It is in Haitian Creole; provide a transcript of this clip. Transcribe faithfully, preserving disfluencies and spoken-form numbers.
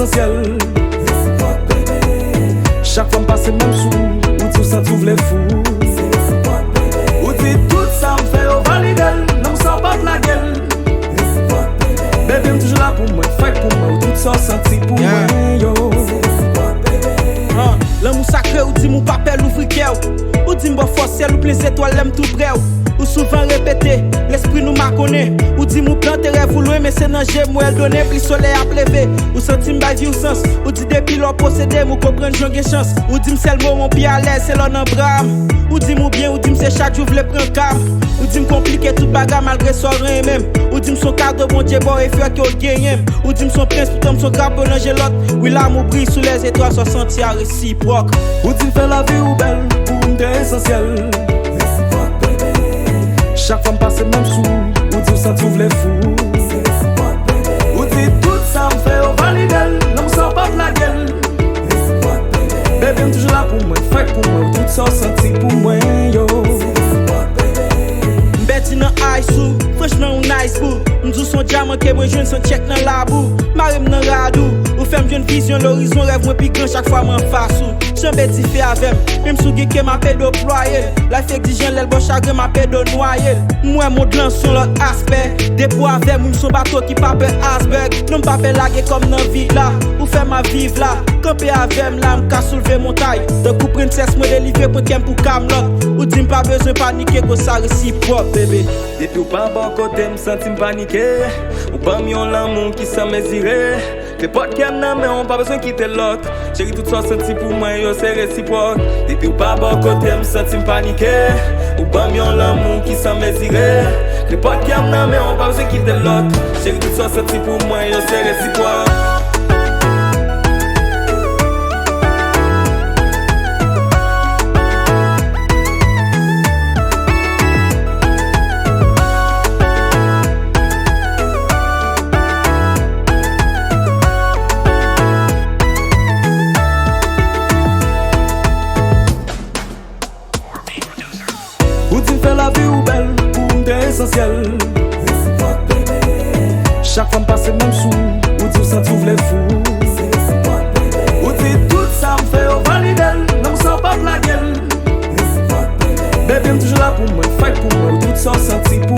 Syèl. Resipròk, bebe. Chak fwa m pase menm sou ou, ou di w santi w vle fou. Se resipròk, bebe. Ou di tout sa m fè yo valide l, lanmou sa w p ap lage l. Resipròk, bebe. Bebe, m toujou la pou mwen, fight pou mwen, ou tout sa w santi pou mwen yo. Se resipròk, bebe. Lanmou sakre, ou di m ou pa pè louvri kè w. Ou di m ba w fòs, syèl ou plen zetwal lè m tou prè w. Ou souvan repete, lespri nou makonnen. Ou di m ou plante rèv ou lwen, men se nan je m wè l donnen, plis solèy ap leve. Ou santi m bay vi w sans. Ou di depi lè w posede m, ou konprann jan w gen chans. Ou di m sèl moman w pi alèz, se lè w nan bra m. Ou di m ou byen, ou di m se chak jou w vle pran ka m. Ou di m konplike tout bagay malgre sa w renmen m. Ou di m se yon kado Bondye ba w e fè ke w genyen m. Ou di m se yon prens, poutan m se yon krapo nan je lòt. Wi, lanmou briye sou lèzetwal, sa w santi a resipròk. Ou di m fè lavi ou bèl, pou m te esansyèl. Resipròk, bebe. Chak fwa m pase menm sou ou, ou di w santi w vle fou. Se resipròk, bebe. Ou di tout sa m fè yo valide l, lanmou sa w p ap lage l. Resipròk, bebe. Bebe, m toujou la pou mwen, fight pou mwen, ou tout sa w santi pou mwen yo. Se resipròk, bebe. M pèdi nan eyes ou, franchman ou nice boo. M di w se yon dyaman ke mwen jwenn san tchèk nan labou. Mare m nan rad ou, ou fè m jwenn vizyon lorizon, rèv mwen pi gran chak fwa m anfas ou. Janbe dife avè m, menm si w gen kè m ap ede w plwaye l. Life egzijan lè l ba w chagren m ap ede w nwaye l. M wè mond lan sou yon lòt aspè. Depi w avè m, wi m se yon bato ki pa pè iceberg. Non m pa pè lage kò m nan vid la. Ou fè m ap viv la. Kanpe avè m la, m ka soulve montay. Tankou prensès mwen delivre pran kè m pou Kamlòt. Ou di m pa bezwen panike, koz sa resipròk, bebe. Depi w pa bò kote m, santi m panike. Ou ban m yon lanmou ki san mezire. Nenpòt kè m nan men w, pa bezwen kite lòt. Cheri, tout sa w santi pou mwen yo, se resipròk. Depi w pa bò kote m, santi m panike. Ou ban m yon lanmou ki san mezire. Nenpòt kè m nan men w, pa bezwen kite lòt. Cheri, tout sa w santi pou mwen yo, se resipròk. Ou di m fè lavi ou bèl, pou m te esansyèl. Resipròk, bebe. Chak fwa m pase menm sou ou, ou di w santi w vle fou. Se resipròk, bebe. Ou di tout sa m fè yo valide l, lanmou sa w p ap lage l. Resipròk, bebe. Bebe, m toujou la pou mwen, fight pou mwen, ou tout sa w santi pou